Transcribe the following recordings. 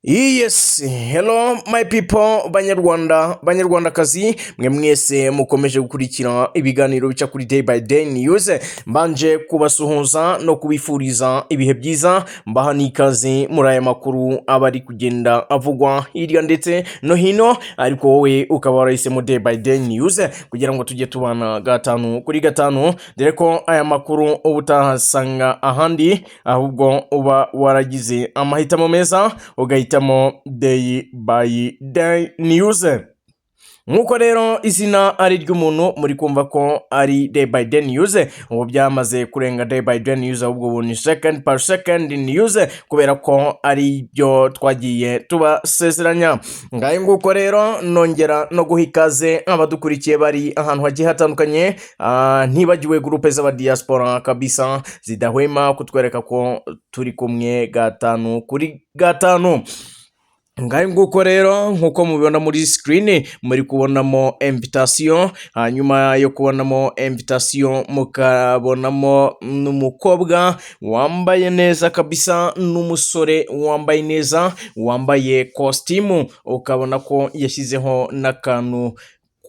Yes, hello my people, banyarwanda, banyarwandakazi, mwe mwese mukomeje gukurikira ibiganiro bica kuri Day by Day News, mbanje kubasuhuza no kubifuriza ibihe byiza, mbaha n'ikaze muri aya makuru aba ari kugenda avugwa hirya ndetse no hino, ariko wowe ukaba warahisemo Day by Day News kugira ngo tujye tubana gatanu kuri gatanu, dore ko aya makuru uba utahasanga ahandi, ahubwo uba waragize amahitamo meza ugahitamo Day by Day News. Nk'uko rero izina ari iry'umuntu, muri kumva ko ari Day by Day News. Ubu byamaze kurenga Day by Day News, ahubwo ubu ni Second per Second News, kubera ko ari byo twagiye tubasezeranya. Ngayo nguko rero, nongera no guha ikaze abadukurikiye bari ahantu hagiye hatandukanye, ntibagiwe groupe z'abadiaspora kabisa zidahwema kutwereka ko turi kumwe gatanu kuri gatanu. Ngayo nguko rero, nk'uko mubibona muri screen, muri kubonamo invitation. Hanyuma yo kubonamo invitation, mukabonamo n'umukobwa wambaye neza kabisa n'umusore wambaye neza, wambaye kositimu, ukabona ko yashyizeho n'akantu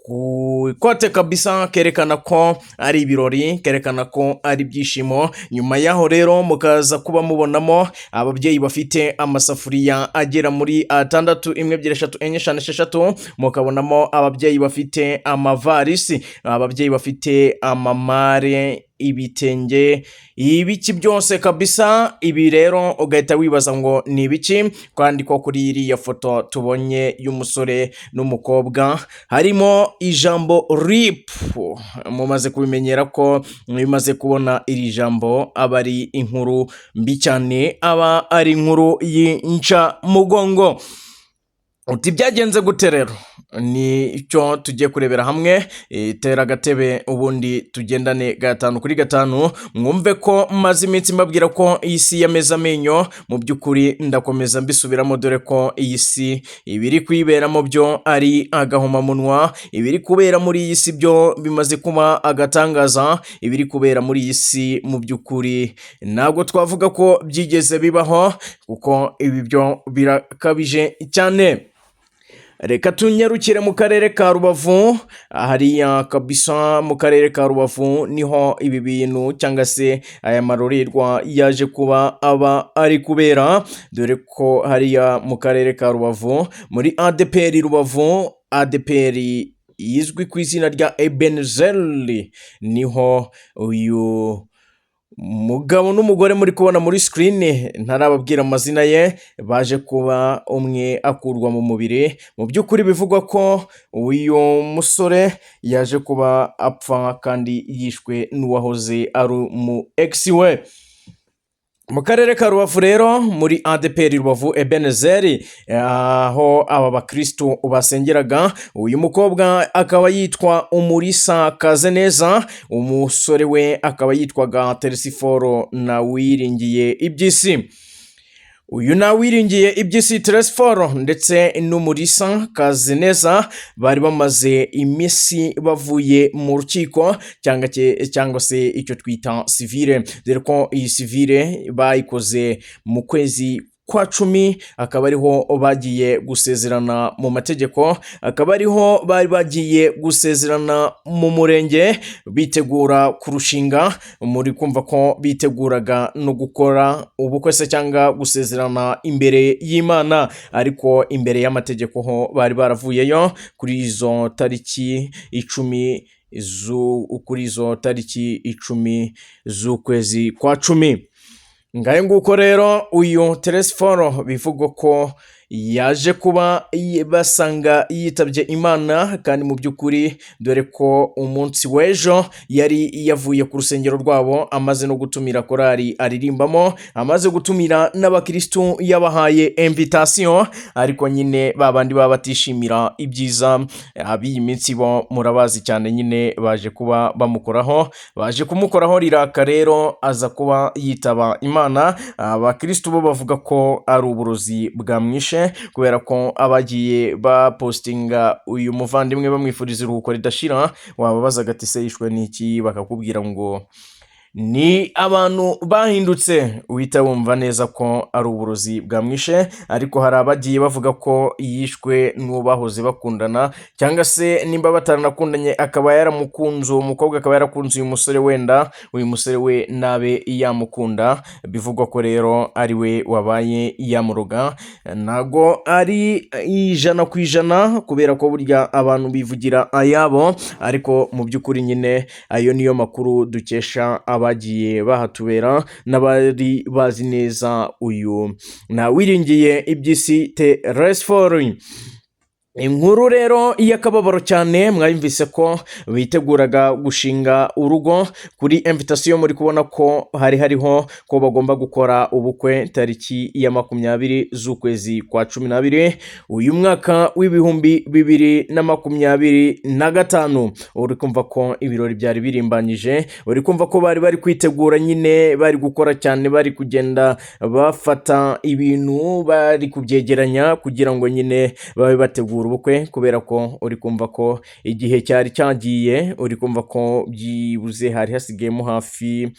ku ikote kabisa kerekana ko ari ibirori, kerekana ko ari ibyishimo. Nyuma yaho rero mukaza kuba mubonamo ababyeyi bafite amasafuriya agera muri atandatu: imwe, ebyiri, eshatu, enye, eshanu, esheshatu. Mukabonamo ababyeyi bafite amavarisi, ababyeyi bafite amamare, ibitenge, ibiki byose kabisa. Ibi rero ugahita wibaza ngo ni ibiki, kandi ko kuri iriya foto tubonye y'umusore n'umukobwa harimo ijambo RIP. Mumaze kubimenyera ko iyo umaze kubona iri jambo aba ari inkuru mbi cyane, aba ari inkuru y'incamugongo. Uti byagenze gute rero? Ni icyo tugiye kurebera hamwe. Tera agatebe ubundi tugendane gatanu kuri gatanu, mwumve ko maze iminsi mbabwira ko iyi si yameze amenyo. Mu by'ukuri ndakomeza mbisubiramo, dore ko iyi si ibiri kuyiberamo byo ari agahomamunwa. Ibiri kubera muri iyi si byo bimaze kuba agatangaza. Ibiri kubera muri iyi si mu by'ukuri ntabwo twavuga ko byigeze bibaho, kuko ibi byo birakabije cyane. Reka tunyarukire mu karere ka Rubavu. Hariya kabisa mu karere ka Rubavu niho ibi bintu cyangwa se aya marorerwa yaje kuba aba ari kubera, dore ko hariya mu karere ka Rubavu muri ADEPR Rubavu, ADEPR izwi ku izina rya Ebenezeri, niho uyu mugabo n'umugore muri kubona muri screen, ntarababwira amazina ye, baje kuba umwe akurwa mu mubiri. Mu by'ukuri bivugwa ko uyu musore yaje kuba apfa kandi yishwe n'uwahoze ari umu ex we. Mu karere ka Rubavu rero, muri ADEPR Rubavu Ebenezeri, aho aba bakirisitu basengeraga, uyu mukobwa akaba yitwa Umurisa Kazeneza, umusore we akaba yitwaga Teresiforo Nawiringiye Iby'isi. Uyu Nawiringiye Iby'isi Teresiforo ndetse n'Umurisa Kazeneza bari bamaze iminsi bavuye mu rukiko cyangwa se icyo twita civil, dore ko iyi civil bayikoze mu kwezi kwa 10, akaba ariho bagiye gusezerana mu mategeko, akaba ariho bari bagiye gusezerana mu murenge bitegura kurushinga. Muri kumva ko biteguraga no gukora ubukwe se cyangwa gusezerana imbere y'Imana, ariko imbere y'amategeko ho bari baravuyeyo kuri izo tariki 10, kuri izo tariki 10 z'ukwezi kwa 10. Ngayo nguko rero, uyu Teresiforo bivugwa ko yaje kuba basanga yitabye Imana, kandi mu by'ukuri dore ko umunsi w'ejo yari yavuye ku rusengero rwabo, amaze no gutumira korali aririmbamo, amaze gutumira n'abakirisitu, yabahaye invitation, ariko nyine ba bandi baba batishimira ibyiza ab'iyi minsi bo murabazi cyane nyine, baje kuba bamukoraho, baje kumukoraho riraka rero aza kuba yitaba Imana. Abakirisitu bo bavuga ko ari uburozi bwamwishe, kubera ko abagiye bapositinga uyu muvandimwe bamwifuriza iruhuko ridashira, wababazaga ati: "Se yishwe n'iki?" Bakakubwira ngo Ni abantu bahindutse, uhita wumva neza ko ari uburozi bwamwishe, ariko hari abagiye bavuga ko yishwe n'uwo bahoze bakundana, cyangwa se nimba bataranakundanye akaba yaramukunze, uwo mukobwa akaba yarakunze uyu musore, wenda uyu musore we nabe yamukunda. Bivugwa ko rero ari we wabaye yamuroga. Ntago ari 100% kubera ko burya abantu bivugira ayabo, ariko mu by'ukuri nyine ayo niyo makuru dukesha abagiye bahatubera n'abari bazi neza uyu Ntawiringiye iby'isi Telesphore. Inkuru rero y'akababaro cyane, mwayumvise ko biteguraga gushinga urugo. Kuri invitation muri kubona ko hari hariho ko bagomba gukora ubukwe tariki ya 20 z'ukwezi kwa 12 uyu mwaka w'2025. Uri kumva ko ibirori byari birimbanyije, uri kumva ko bari bari kwitegura nyine, bari gukora cyane, bari kugenda bafata ibintu, bari kubyegeranya kugira ngo nyine babe bategura ubukwe, kubera ko uri kumva ko igihe cyari cyagiye. Uri kumva ko byibuze hari hasigayemo hafi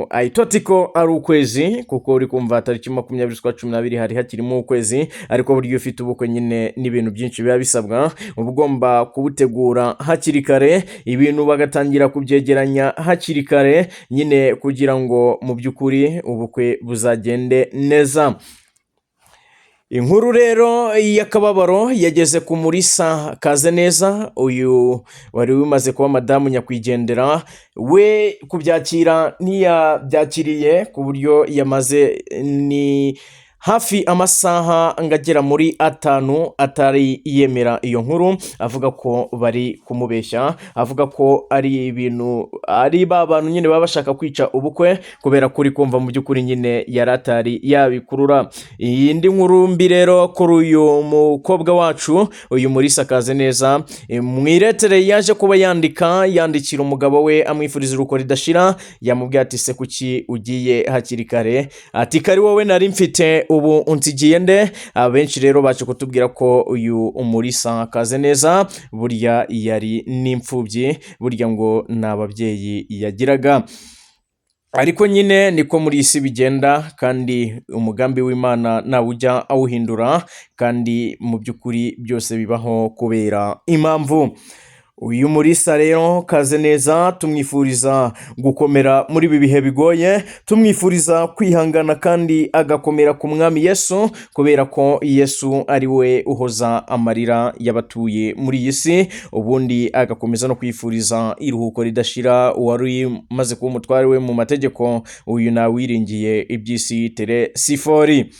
ayitoti ko ari ukwezi, kuko uri kumva tariki 20 z'ukwa 12 hari hakirimo ukwezi. Ariko burya iyo ufite ubukwe nyine n'ibintu byinshi biba bisabwa, uba ugomba kubutegura hakiri kare, ibintu bagatangira kubyegeranya hakiri kare nyine, kugira ngo mu by'ukuri ubukwe buzagende neza. Inkuru rero y'akababaro yageze ku Murisa Kazeneza, uyu wari umaze kuba madamu nyakwigendera. We kubyakira ntiyabyakiriye, ku buryo yamaze ni hafi amasaha ngo agera muri 5 atari yemera iyo nkuru, avuga ko bari kumubeshya, avuga ko ari ibintu, ari ba bantu nyine baba bashaka kwica ubukwe, kubera ko uri kumva mu by'ukuri nyine yari atari yabikurura. Iyi ndi nkuru mbi rero kuri uyu mukobwa wacu, uyu Murisa Kazeneza, mu iretere yaje kuba yandika, yandikira umugabo we amwifuriza iruhuko ridashira. Yamubwiye ati: "Se kuki ugiye hakiri kare?" Ati: "Kari wowe nari mfite, ubu unsigiye nde?" Abenshi rero baje kutubwira ko uyu Umurisa Kazeneza burya yari n'imfubyi, burya ngo ni ababyeyi yagiraga. Ariko nyine niko muri iyi si bigenda, kandi umugambi w'Imana ntawe ujya awuhindura, kandi mu by'ukuri byose bibaho kubera impamvu. Uyu Murisa rero Kazeneza tumwifuriza gukomera muri ibi bihe bigoye, tumwifuriza kwihangana kandi agakomera ku Mwami Yesu, kubera ko Yesu ari we uhoza amarira y'abatuye muri iyi si. Ubundi agakomeza no kwifuriza iruhuko ridashira uwari umaze kuba umutware we mu mategeko, uyu Nawiringiye iby'isi Telesifori.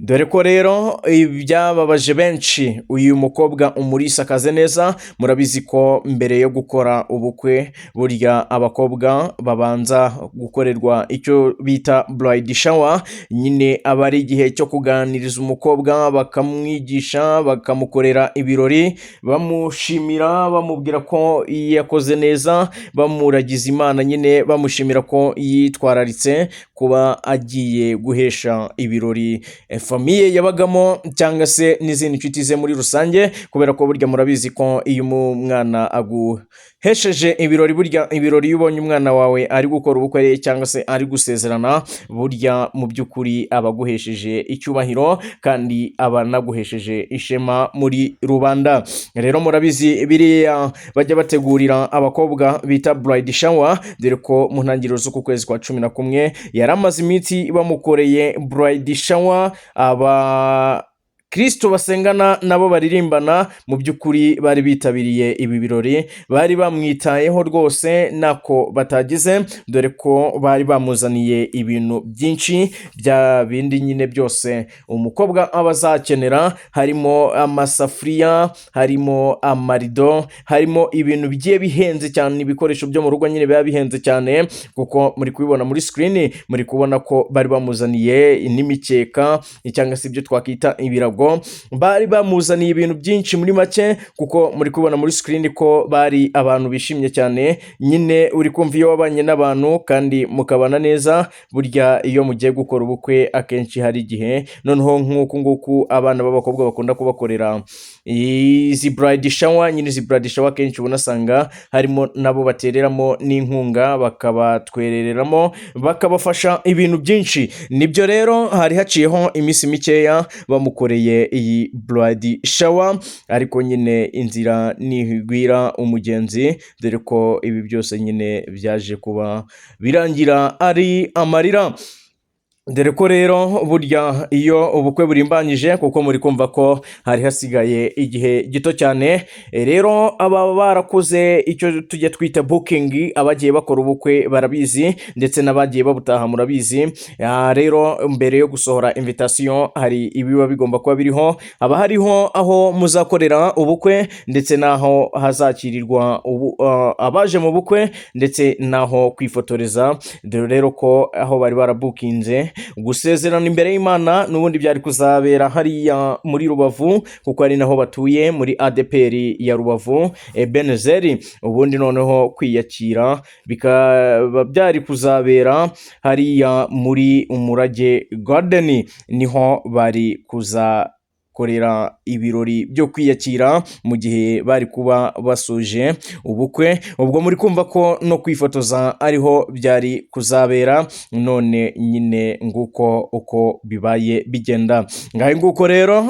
Dore ko rero byababaje benshi, uyu mukobwa Umurisa Kazeneza, murabizi ko mbere yo gukora ubukwe burya abakobwa babanza gukorerwa icyo bita bridal shower. Nyine aba ari igihe cyo kuganiriza umukobwa, bakamwigisha, bakamukorera ibirori, bamushimira, bamubwira ko yakoze neza, bamuragiza Imana nyine, bamushimira ko yitwararitse kuba agiye guhesha ibirori famille yabagamo cyangwa se n'izindi nshuti ze muri rusange, kubera ko burya murabizi ko iyo umwana aguhesheje ibirori, burya ibirori, iyo ubonye umwana wawe ari gukora ubukwe cyangwa se ari gusezerana, burya mu by'ukuri aba aguhesheje icyubahiro kandi aba anaguhesheje ishema muri rubanda. Rero murabizi biriya bajya bategurira abakobwa bita bridal shower, dore ko mu ntangiriro z'uku kwezi kwa 11 yari amaze iminsi bamukoreye bridal shower. Aba Kristo basengana nabo baririmbana mu by'ukuri bari bitabiriye ibi birori, bari bamwitayeho rwose ntako batagize, dore ko bari bamuzaniye ibintu byinshi, bya bindi nyine byose umukobwa aba azakenera, harimo amasafuriya, harimo amarido, harimo ibintu bigiye bihenze cyane, ibikoresho byo mu rugo nyine biba bihenze cyane, kuko muri kubibona muri screen, muri kubona ko bari bamuzaniye n'imikeka cyangwa se ibyo twakwita ibirago. Ntago bari bamuzaniye ibintu byinshi muri make, kuko muri kubona muri screen ko bari abantu bishimye cyane. Nyine uri kumva, iyo wabanye n'abantu kandi mukabana neza, burya iyo mugiye gukora ubukwe akenshi hari igihe noneho nk'uku nguku abana b'abakobwa bakunda kubakorera izi bride shower. Nyine izi bride shower akenshi ubona asanga harimo nabo batereramo n'inkunga, bakabatwerereramo, bakabafasha ibintu byinshi. Nibyo rero, hari haciyeho iminsi mikeya bamukoreye iyi bride shower, ariko nyine inzira ntigwira umugenzi, dore ko ibi byose nyine byaje kuba birangira ari amarira. Dore ko rero burya iyo ubukwe burimbanyije, kuko muri kumva ko hari hasigaye igihe gito cyane. Rero aba barakoze icyo tujya twita booking, abagiye bakora ubukwe barabizi, ndetse n'abagiye babutaha murabizi. Rero mbere yo gusohora invitation hari ibiba bigomba kuba biriho. Haba hariho aho muzakorera ubukwe, ndetse n'aho hazakirirwa abaje mu bukwe, ndetse n'aho kwifotoreza. Dore rero ko aho bari barabukinze gusezerana imbere y'Imana n'ubundi byari kuzabera hariya muri Rubavu, kuko ari naho batuye, muri ADEPR ya Rubavu Ebenezeri. Ubundi noneho kwiyakira bikaba byari kuzabera hariya muri Umurage Garden, niho bari kuzakorera ibirori byo kwiyakira mu gihe bari kuba basoje ubukwe. Ubwo muri kumva ko no kwifotoza ariho byari kuzabera. None nyine nguko uko bibaye bigenda. Ngahe nguko rero,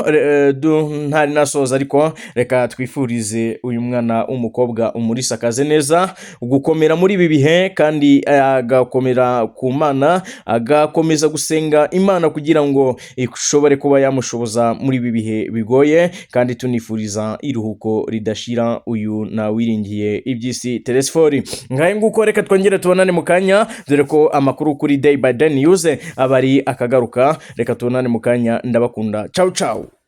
ntari nasoza, ariko reka twifurize uyu mwana w'umukobwa Umulisa akaze neza gukomera muri ibi bihe, kandi agakomera ku Mana, agakomeza gusenga Imana kugira ngo ishobore kuba yamushoboza muri ibi bihe bigoye. Kandi tunifuriza iruhuko ridashira uyu Ntawiringiye Iby'isi Telesifori. Ngahe nguko, reka twongere tubonane mu kanya, dore ko amakuru kuri Day by Day News aba ari akagaruka. Reka tubonane mu kanya, ndabakunda, ciao ciao.